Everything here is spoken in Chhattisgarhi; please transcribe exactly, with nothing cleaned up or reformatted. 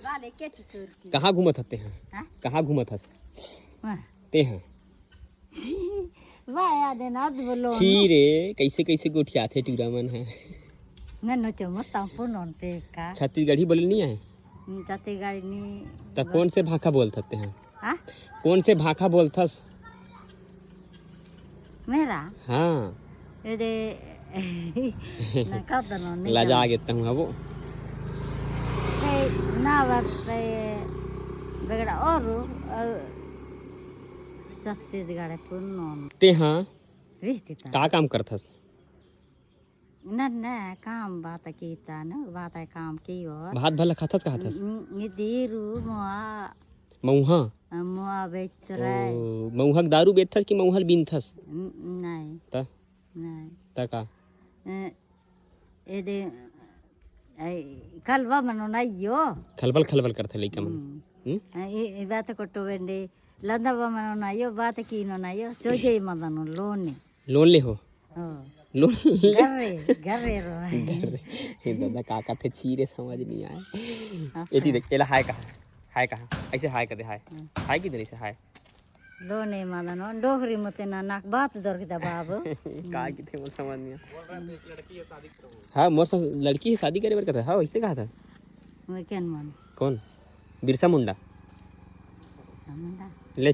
कहाँ घूमत हस तेहा? हाँ? कहाँ घूमत हस? वाह। तेहा? वाह, याद है ना, आज बोलो छी ना। रे, कैसे कैसे गोठियाथे टूरा मन है। मैं नो चमत तांपो नोन पे का। छत्तीसगढ़ी बोले नहीं आए? हम्म, छत्तीसगढ़ी नहीं। त कौन से भाखा बोलत हस तेहा? हाँ? कौन से भाखा बोलथस? मेरा? हाँ। ये दे, ना का तो नो, नहीं लजा जान। गे तहूँ हबो। ते ना बात पे बेगड़ा और, और छत्तीसगढ़ पूर्ण। तेहा? रिश्तेदार। का काम करथस? ना, ना, काम बात कीता न, बात है काम की हो। भात भला खाथस का खाथस? न, न, दीरू मोआ। मऊहा? मोआ बेचत रहे। ओ, मऊहा के दारू बेचथस कि मऊहा ल बीनथस? न, नहीं। त? नहीं। त का? ए, ए दे, ए, कलवा मनो नहीं यो। खलबल खलबल करथे लइका मन। हम्म। हम्म? ए, ए बात को टोवेंडे, लंदा बा मनो नहीं यो, बात की नो नहीं यो, चोजे मदनो लोने। लोन ले हो? हाँ। लोन ले? घर रे, घर रे रो है। घर रे। हे दादा, का कथे छी रे, समझ नहीं आए। अच्छा। एती देख, एला हाय कहा, हाय कहा, ऐसे हाय कर दे, हाय। हाँ। हाय किधर ऐसे हाय? लोन ए मादन, डोकरी मते ना नाक बात दर के दबाब। का किथे मोर समझ नहीं आए। हाँ, मोर सा-, लड़की है शादी करे बर कथा, हाँ, इसने कहा था। मैं केन मन? कौन? बिरसा मुंडा। बिरसा मुंडा। ले